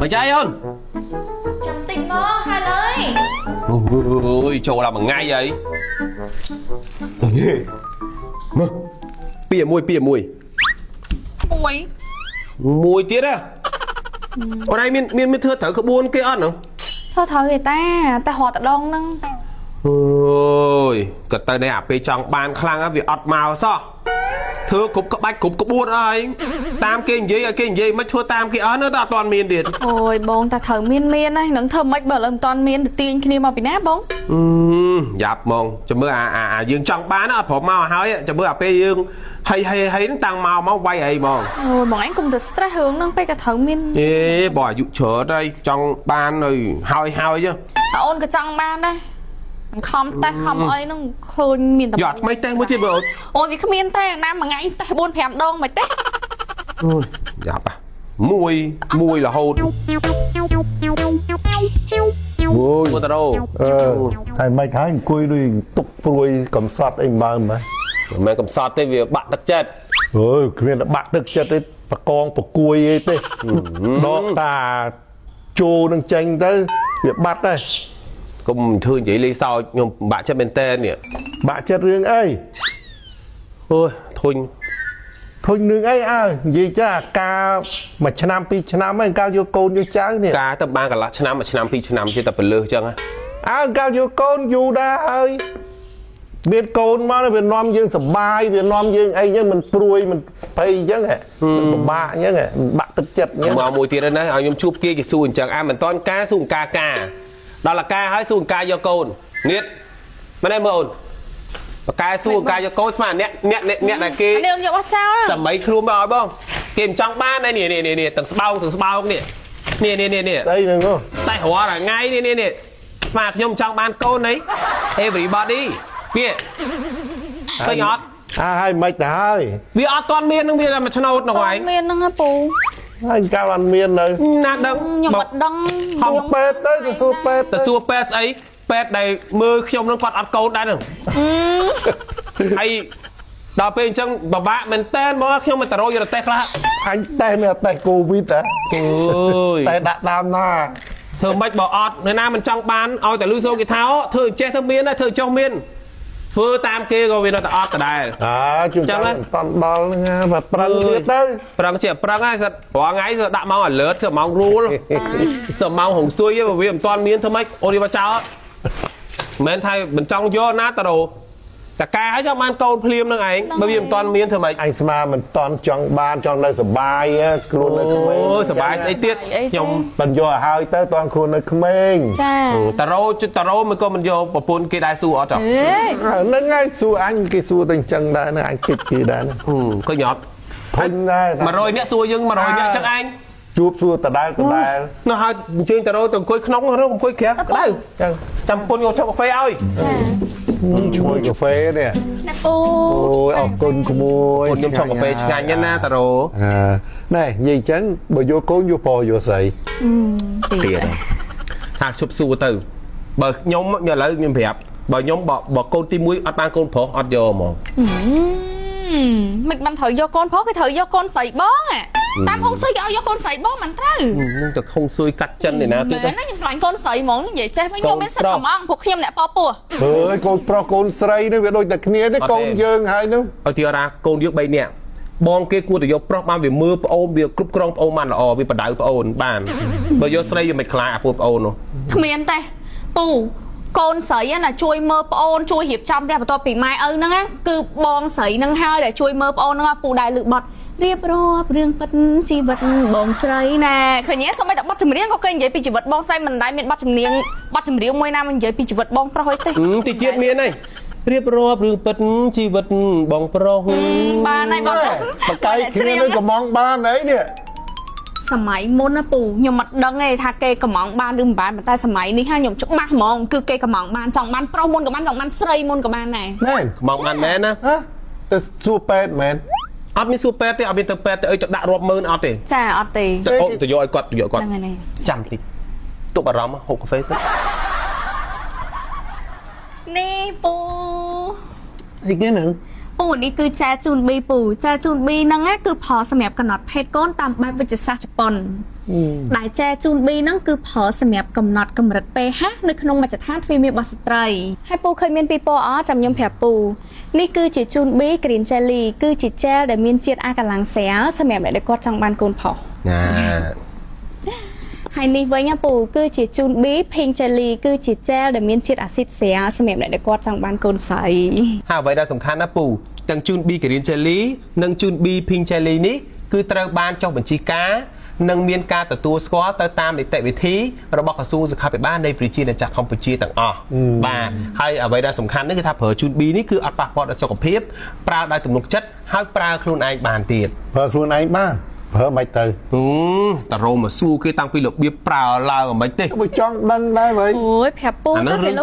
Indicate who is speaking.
Speaker 1: មកចៃអូន
Speaker 2: ចាំតិចមកហើយលើយ
Speaker 1: អូយចូលដល់មួយថ្ងៃហើយមើលពីមួយពីមួយ
Speaker 2: មួយ
Speaker 1: មួយទៀតហ៎អូនឯងមានមានមានធ្វើត្រូវក្បួនគេអត់ហ្នឹង
Speaker 2: ធ្វើត្រូវឯតាតែរត់តដងហ្នឹង
Speaker 1: អូយក៏ទៅនេះអាពេលចង់បានខ្លាំងវាអត់មកសោះធ្វើគ្រប់ក្បាច់គ្រប់ក្បួនអស់ហើយតាមគេនិយាយឲ្យគេនិយាយមិនធ្វើតាមគេអស់នៅតែអត់ទាន់មានទៀត
Speaker 2: អូយបងតែត្រូវមានមានហើយនឹងធ្វើម៉េចបើឥឡូវមិនទាន់មានទៅទាញគ្នាមកពីណាបង
Speaker 1: អឺយ៉ាប់ហ្មងចាំមើលអាអាអាយើងចង់បានអត់ព្រមមកឲ្យហើយចាំមើលអាពេលយើងហីហីហីហ្នឹងតាំងមកមកវាយអីហ្មង
Speaker 2: អូយបងឯងគុំតែ stress រឿងហ្នឹងពេកតែត្រូវមាន
Speaker 1: អេបើអាយុច្រើនហើយចង់បានហើយហើយហើយចុះ
Speaker 2: តែអូនក៏ចង់បានដែរមិនខំតេះខំអីហ្នឹងឃើញមានតែ
Speaker 1: យកថ្មីតេះមួយទៀតមើលអូន
Speaker 2: អូយវាគ្មានទេណាមួយថ្ងៃតេះ4 5ដងមិនទេ
Speaker 1: អូយយ៉ាប់អាមួយមួយរហូត
Speaker 3: អូយ
Speaker 1: មួយតរោ
Speaker 3: អឺហើយមិនហើយអង្គុយដូចទុកព្រួយកំសត់អីមើមហ៎
Speaker 1: មិនមែនកំសត់ទេវាបាក់ទឹកចិត្ត
Speaker 3: អើយគ្មានតែបាក់ទឹកចិត្តទេប្រកងប្រគួយអីទេដកតាជោនឹងចេញទៅវាបាត់ដែរ
Speaker 1: កុំធ្វើនិយាយលេងសើចខ្ញុំបាក់ចិត្តមែនតើនេះ
Speaker 3: បាក់ចិត្តរឿងអី
Speaker 1: អូយធុញ
Speaker 3: ធុញរឿងអីអើនិយាយចាការមួយឆ្នាំពីរឆ្នាំហ្នឹងកាលយកកូនយកចៅនេះ
Speaker 1: ការទៅបានកន្លះឆ្នាំមួយឆ្នាំពីរឆ្នាំទៀតតែពលឺចឹងហ៎
Speaker 3: អើកាលយកកូនយូរដែរហើយមានកូនមកវានាំយើងសបាយវានាំយើងអីចឹងមិនព្រួយមិនភ័យចឹងហ៎មិនពិបាកចឹងហ៎មិនបាក់ទឹកចិត្តចឹង
Speaker 1: មកមួយទៀតណាឲ្យខ្ញុំជួបគេគេសួរអញ្ចឹងអាមិនតាន់ការសួរការការដល់អាការហើយសួរការយកកូននេះមែនទេមើលអូនបកែសួរការយកកូនស្មានអ្នកអ្នកអ្នកដែលគេ
Speaker 2: អានេះអូនយកបោះចោល
Speaker 1: សម័យខ្លួនមកឲ្យបងគេមិនចង់បានឯនេះនេះនេះនេះទាំងស្បោងទាំងស្បោងនេះនេះនេះនេះនេះ
Speaker 3: ស្អីហ្នឹងហ៎
Speaker 1: តែរាល់ថ្ងៃនេះនេះនេះស្មាខ្ញុំចង់បានកូននេះ everybody វាឃើញអត់
Speaker 3: អាហើយមិនទៅហើយ
Speaker 1: វាអត់ទាន់មាននឹងវាតែមួយឆ្នោតនោះឯង
Speaker 2: មានហ្នឹងហ៎ពូ
Speaker 3: ហើយកាលអត់មាននៅ
Speaker 1: ណាដឹង
Speaker 2: ខ្ញុំអត់ដឹង
Speaker 3: ហំពេទ្យទៅទៅសួរពេទ្យ
Speaker 1: ទៅសួរពេទ្យស្អីពេទ្យដែលមើលខ្ញុំនឹងគាត់អត់កូនដែរហ្នឹងហើយដល់ពេលអញ្ចឹងពិបាកមែនតើមកខ្ញុំមិនទៅរកយករទេះខ្លះ
Speaker 3: អញតេស្តមានតេស្តកូវីដហ៎
Speaker 1: អូយ
Speaker 3: តែដាក់តាមណា
Speaker 1: ធ្វើម៉េចបើអត់នៅណាមិនចង់បានឲ្យតែលឺសូគេថាធ្វើចេះធ្វើមានដែរធ្វើចុះមានធ្វើតាមគេក៏វានៅតែអត់ដដែល
Speaker 3: អើជួនកាលមិនតន់ដល់ហ្នឹងណាបើប្រឹងទៀតទៅ
Speaker 1: ប្រឹងជាប្រឹងហើយសិតរាល់ថ្ងៃសិតដាក់ម៉ោង alert សិតម៉ោងរូលសិតម៉ោងហុងស៊ុយឯងបើវាមិនទាន់មានធ្វើម៉េចអូនយកមកចោលមិនមែនថាមិនចង់យកណាតារោតកែឲ្យចង់បានកូនភ្លាមនឹងឯងបើវាមិនទាន់មានធ្វើម៉េច
Speaker 3: អញស្មាមិនតន់ចង់បានចង់នៅសបាយហ៎ខ្លួននៅក្មេង
Speaker 1: អូយសប្បាយស្អីទៀតខ្ញុំ
Speaker 3: មិនយកឲ្យហើយទៅតន់ខ្លួននៅក្មេង
Speaker 2: ចា
Speaker 1: តារោជិតតារោមិនក៏មិនយកប្រពន្ធគេដែរសួរអត់ចុះ
Speaker 2: អេ
Speaker 3: ហ្នឹងហើយសួរអញគេសួរទៅអញ្ចឹងដែរហ្នឹងអញគិតគេដែរហ្នឹង
Speaker 1: ឃើញអត់
Speaker 3: ធុញដែរ
Speaker 1: 100នាក់សួរយើង100នាក់ចឹងឯង
Speaker 3: ជួបសួរដដែលដដែល
Speaker 1: នោះហើយអញ្ជើញតារោទៅអង្គុយក្នុងឬអង្គុយក្រៅក្តៅ
Speaker 3: អញ្ចឹង
Speaker 1: ចាំពុនយកឆុកកាហ្វេឲ្យ
Speaker 3: ឈ្មោះកាហ្វេនេះ
Speaker 2: ណាពូ
Speaker 3: អូយអរគុណក្មួយ
Speaker 1: ពុនខ្ញុំឆុកកាហ្វេឆ្ងាញ់ណាស់ណាតារោ
Speaker 3: អើណែនិយាយអញ្ចឹងបើយកកូនយកប្រុសយកស្រី
Speaker 1: ទៀតថាជប់សួរទៅបើខ្ញុំឥឡូវខ្ញុំប្រាប់បើខ្ញុំបើកូនទី1អត់បានកូនប្រុសអត់យកហ្មង
Speaker 2: មិនបានត្រូវយកកូនប្រុសគេត្រូវយកកូនស្រីបងអាតាមហុងស៊ុយគេឲ្យយកកូនស្រីបងមិនត្រូវ
Speaker 1: នឹងទៅខុងស៊ុយកាត់ចិនឯណាទៀត
Speaker 2: មែនណាខ្ញុំស្រឡាញ់កូនស្រីហ្មងនិយាយចេះវិញខ្ញុំមានសិទ្ធិកំងពួកខ្ញុំអ្នកប៉ពោះ
Speaker 3: អើយកូនប្រុសកូនស្រីនេះវាដូចតែគ្នាទេកូនយើងហើយនោះ
Speaker 1: ឲ្យទីរ៉ាកូនយើង3នាក់បងគេគួរតែយកប្រុសបានវាមើលប្អូនវាគ្រប់គ្រងប្អូនបានល្អវាបដៅប្អូនបានបើយកស្រីវាមិនខ្លាចអាពួកប្អូននោះ
Speaker 2: គ្មានទេពូកូនស្រីណាជួយមើលប្អូនជួយរៀបចំផ្ទះបន្ទាប់ពីម៉ែឪហ្នឹងណាគឺបងស្រីហ្នឹងហើយដែលជួយមើលប្អូនហ្នឹងពូដែរលើកបត់រៀបរាប់រឿងពិតជីវិតបងស្រីណែឃើញទេសូម្បីតែបទចម្រៀងក៏គេនិយាយពីជីវិតបងស្រីមិនដែលមានបទចម្រៀងបទចម្រៀងមួយណាមិននិយាយពីជីវិតបងប្រុសអីទេ
Speaker 1: តិចទៀតមានហើយរៀបរាប់រឿងពិតជីវិតបងប្រុស
Speaker 2: បានហើយបង
Speaker 3: បកៃគ្នានឹងកំងបានអីនេះ
Speaker 2: សម័យមុនណាពូខ្ញុំមិនដឹងទេថាគេកំងបានឬមិនបានប៉ុន្តែសម័យនេះហាខ្ញុំច្បាស់ហ្មងគឺគេកំងបានចង់បានប្រុសមុនក៏បានចង់បានស្រីមុនក៏បានដែរ
Speaker 3: ណែ
Speaker 1: ខ្មងបានមែនណា
Speaker 3: ហ៎ទៅសួរពេទ្យមែន
Speaker 1: អត់មានសួរពេទ្យទេអត់មានទៅពេទ្យទេអីទៅដាក់រាប់ម៉ឺនអត់ទេ
Speaker 2: ចាអត់ទេ
Speaker 1: ទៅអូទៅយកឲ្យគាត់ទៅយកគាត់
Speaker 2: ហ្នឹងហើយនេះ
Speaker 1: ចាំតិចទុកអារម្មណ៍ហូបកាហ្វេសិន
Speaker 2: នេះពូ
Speaker 3: អីគេហ្នឹង
Speaker 2: ពូនេះគឺចែជូនប៊ីពូចែជូនប៊ីហ្នឹងណាគឺផលសម្រាប់កំណត់ភេទកូនតាមបែបវិទ្យាសាស្ត្រជប៉ុន ដែលចែជូន B ហ្នឹងគឺប្រើសម្រាប់កំណត់កម្រិត pH នៅក្នុងមជ្ឈដ្ឋានទ្វារមាសរបស់ស្ត្រីហើយពូឃើញមានពីរពណ៌អត់ចាំខ្ញុំប្រាប់ពូនេះគឺជាជូន B Green Jelly គឺជាជែលដែលមានជាតិអាកាឡាំងស្រាលសម្រាប់អ្នកដែលគាត់ចង់បានកូនប្រុស
Speaker 1: ណា
Speaker 2: ហើយនេះវិញណាពូគឺជាជូន B Pink Jelly គឺជាជែលដែលមានជាតិអាស៊ីតស្រាលសម្រាប់អ្នកដែលគាត់ចង់បានកូនស្រី
Speaker 1: ហើយអ្វីដែលសំខាន់ណាពូទាំងជូន B Green Jelly និងជូន B Pink Jelly នេះគឺត្រូវបានចុះបញ្ជីការនិងមានការទទួលស្គាល់ទៅតាមនីតិវិធីរបស់ក្រសួងសុខាភិបាលនៃប្រជាណាចក្រកម្ពុជាទាំងអស់បាទហើយអ្វីដែលសំខាន់នេះគឺថាប្រើជូន B នេះគឺអត់ប៉ះពាល់ដល់សុខភាពប្រើដោយទំនុកចិត្តហើយប្រើខ្លួនឯងបានទៀត
Speaker 3: ប្រើខ្លួនឯងបានប្រើមិនទៅ
Speaker 1: ហឹមតារោមកសួរគេតាំងពីរបៀបប្រើឡើងអ្មិនទេ
Speaker 3: បើចង់ដឹងដែរវិញ
Speaker 2: អូយប្រាប់ពូ
Speaker 1: អាហ្នឹង
Speaker 2: ទៅពេលលោក